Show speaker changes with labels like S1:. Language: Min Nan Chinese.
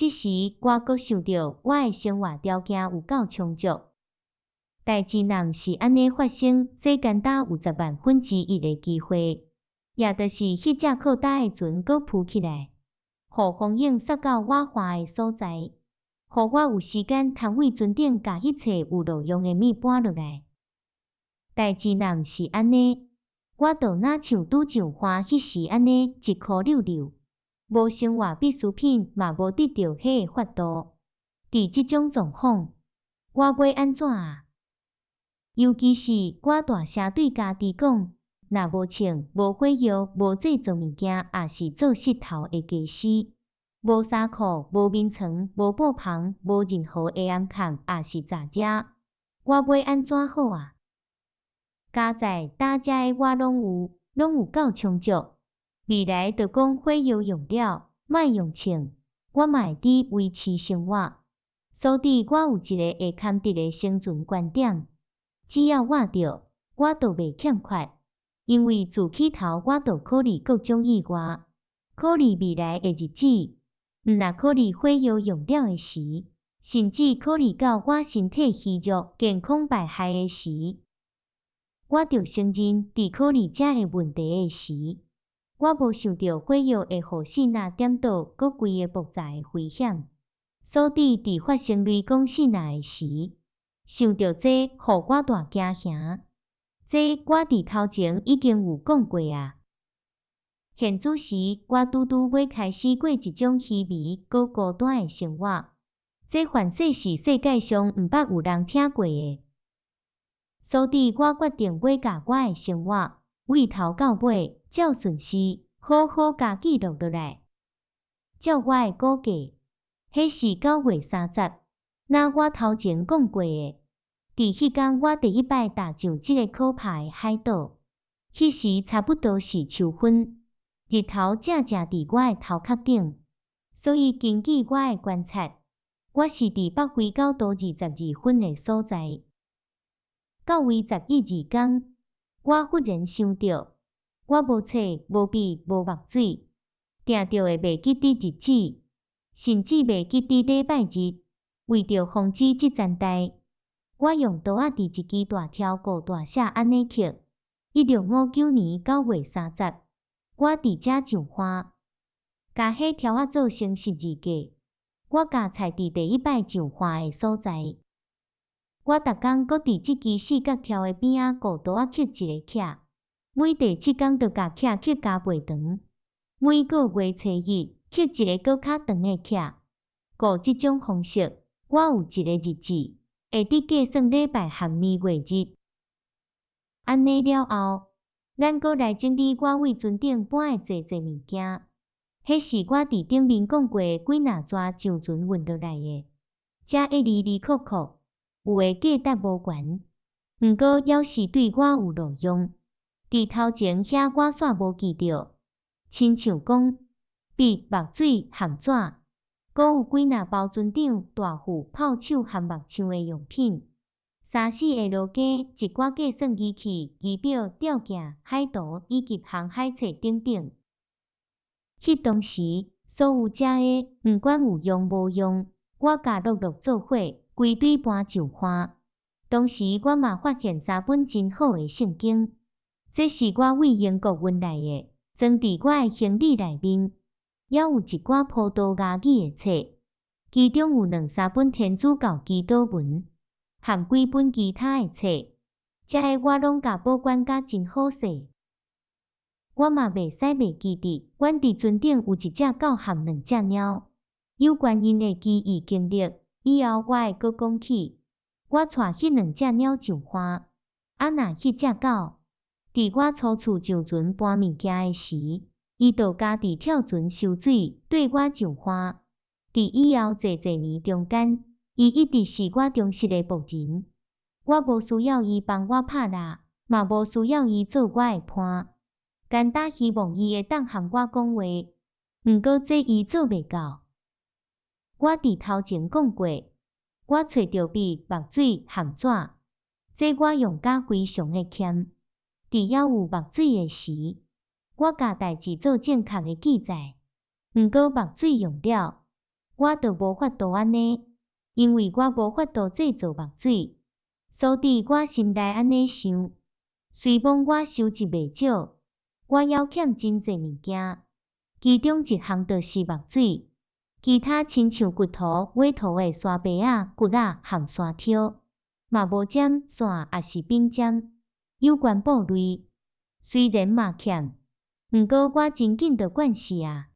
S1: 這時我閣想著我的生活條件有夠充足。代誌若毋是按呢發生，這敢焦有十萬分之一的機會，也就是彼隻擴大的船閣浮起來，予風湧殺到我岸的所在，予我有時間通對船頂共彼冊有路用的物搬落來。代誌若毋是按呢，我就若像拄上岸彼時按呢一箍溜溜，無生活必需品，嘛無得著彼个法度。佇這種狀況，我欲按怎啊？尤其是我大聲對家己講，若無銃、無火藥、無製造物件，抑是做穡頭的家私，無衫褲、無眠床、無布篷、無任何的掩崁，抑是雜食，我欲按怎好啊？佳哉焦遮的我攏有，攏有夠充足。未來就講火藥用了，莫用銃，我嘛會佇維持生活。所以我有一个會堪得的生存觀點。只要活著，我就袂欠缺，因為自起頭我就考慮各種意外，考慮未來的日子，毋若考慮火藥用了的時，甚至考慮到我身體虛弱、健康敗害的時，我著承認，佇考慮這个問題的時，我無想著火藥會予爍爁顛倒，閣規个爆炸的危險。所以佇發生雷公爍爁的時，想著這，予我大驚嚇。這我佇頭前已經有講過啊。現此時，我拄拄欲開始過一種虛微閣孤單的生活。這凡勢是世界上毋捌有人聽過的。所以我決定欲共我的生活，對頭到尾，照順序，好好共記錄落來。照我的估計，彼是9月30，若我頭前講過的。佇彼工我第一擺踏上這个可怕的海島，彼時差不多是秋分，日頭正正佇我的頭殼頂，所以根據我的觀察，我是佇北緯九度22分的所在。9月11日，我忽然想著，我無冊、無筆、無墨水，定著會袂記得日子，甚至袂記得禮拜日。為著防止這層代，我用刀仔佇一支大條固大寫按呢刻：1659年9月30，我佇遮上岸，共彼條仔做成十字架。我共菜佇第一擺上岸的所在。我逐工閣佇這支四角柱的邊仔固刀仔刻一個刻，每第七工就共刻刻加倍長，每個月初一刻一个閣較長的刻。固這種方式，我有一个日子會佇計算禮拜和年月日。按呢了後，咱閣來整理我對船頂搬的濟濟物件。彼是我佇頂面講過的幾若逝上船運落來的，遮一厘厘扣扣，有的價值無懸，毋過猶是對我有路用。佇頭前遐我煞無記著，親像講筆、墨水和紙，閣有幾若包船長大副炮手和木匠的用品，三四个爐羹，一寡計算儀器、儀表、吊鏡、海圖以及航海冊等等。彼當時，所有遮个，毋管有用無用，我共摞摞做伙，歸隊搬上岸。當時我嘛發現三本真好的聖經，這是我對英國運來的，裝佇我的行李內面。猶有一寡葡萄牙語的冊，其中有兩三本天主教祈禱文，和幾本其他的冊，這个我攏共保管甲真好勢。我嘛袂使袂記得，阮佇船頂有一隻狗和兩隻貓。有關𪜶的奇異經歷，以後我會閣講起。我帶彼兩隻貓上岸，啊若彼隻狗，佇我初次上船搬物件的時，伊就家己跳船泅水，綴我上岸。佇以後濟濟年中間，伊一直是我忠實的僕人。我無需要伊幫我拍獵，嘛無需要伊做我的伴。干焦希望伊會當和我講話，毋過這伊做袂到。我佇頭前講過，我揣著筆、墨水和紙，這我用甲非常的儉。佇猶有墨水的時，我共代誌做正確的記載。毋過墨水用了，我就無法度按呢，因為我無法度製造墨水，所以我心內按呢想，雖罔我收集袂少，我猶欠真濟物件，其中一項就是墨水，其他親像骨塗畫圖的沙白仔、骨仔和山挑，嘛無針線抑是筆尖。有關布類，雖然嘛欠，毋過我真緊就慣勢啊。